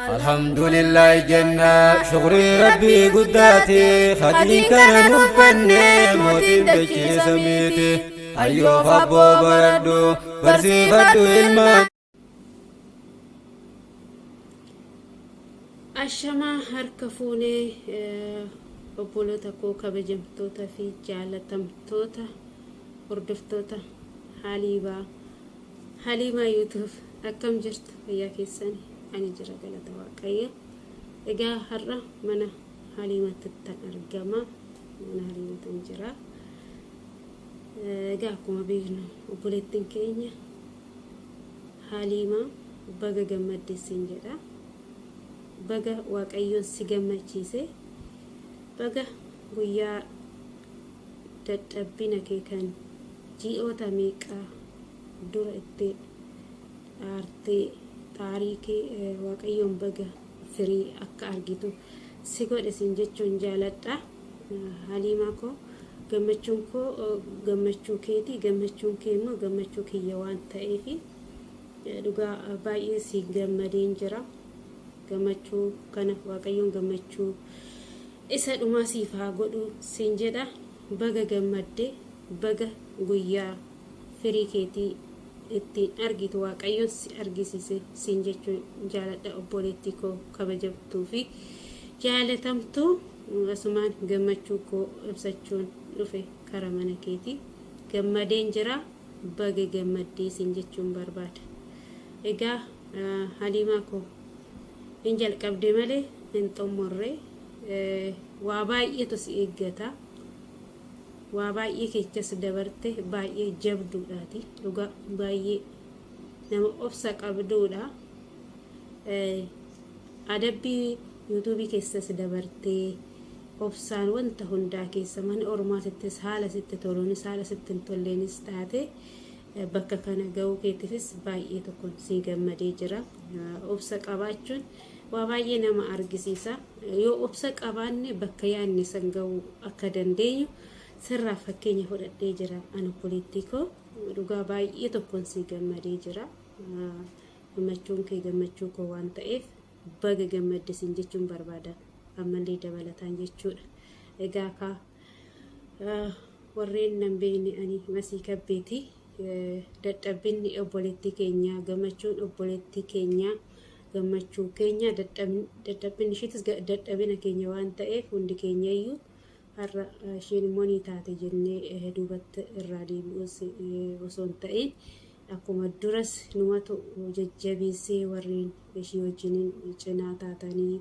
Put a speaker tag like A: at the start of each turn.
A: Alhamdulillah jenna shukrii rabbii guddaati hadiin kana dubbanne mootiin dachee samiiti hayyoof abboo baradhu barsiifadhu ilmaan.
B: Ashamaa harka fuunee obboloota koo kabajamtoota fi jaalatamtoota hordoftoota Haliibaa Haliimaa YouTube akkam jirtu fayyaa keessani ani jira galata waaqayyo egaa har'a mana Haliimatti tan argama mana Haliimatan jira egaa akkuma beeknu obboleettiin keenya Haliimaa baga gammadde siin jedha baga waaqayyoon si gammachiise baga guyyaa dadhabbina kee kan ji'oota meeqa dura itti dhaartee xaarii kee waaqayyoon baga firii akka argitu si godhe siin jechuun jaaladha. Haliimaa koo gammachuun koo gammachuu keeti gammachuun kee immoo gammachuu kiyya waan ta'eef dhugaa baay'ee si gammadeen jira. Gammachuu kana waaqayyoon gammachuu isa dhumaa siif haa godhu siin jedha baga gammadde baga guyyaa firii keetii ittiin argitu waaqayyoon si argisiise siin jechuun jaaladha obboleettii koo kabajamtuu fi jaalatamtuu asumaan gammachuu koo ibsachuun dhufe kara mana keetii gammadeen jira baga gammaddee siin jechuun barbaada egaa haliimaa koo hin jalqabde malee hin xumurre waa baay'eetu si eeggata waa baay'ee keechas dabarte baay'ee jabduudhaati dhugaa baay'ee nama obsa qabduudha adabbii yuutuubii keessas dabartee obsaan wanta hundaa keessa mana ormaatittis haala sitti toluunis haala sitti hin tolleenis taate bakka kana ga'uu keetifis baay'ee tokkon sii gammadee jira obsa qabaachuun waa baay'ee nama argisiisa yoo obsa qabaanne bakka yaadne san ga'uu akka dandeenyu sirraa fakkeenya fudhadhee jira an obboleettii koo dhugaa baay'ee tokkon sii gammadee jira gammachuun kee gammachuu koo waan ta'eef baga gammadde siin jechuun barbaada ammallee dabalataan jechuudha egaa kaa warreen nan beekne ani masii kabbeeti dadhabbinni obboleettii keenyaa gammachuun obboleettii keenyaa gammachuu keenya dadhabbinni ishiitis dadhabina keenya waan ta'eef hundi keenyayyuu har'a isheen immoo ni taate jennee duubatti irraa deebi'uus osoo hin ta'in akkuma duras numatu jajjabeessee warreen ishii wajjiniin cinaa taatanii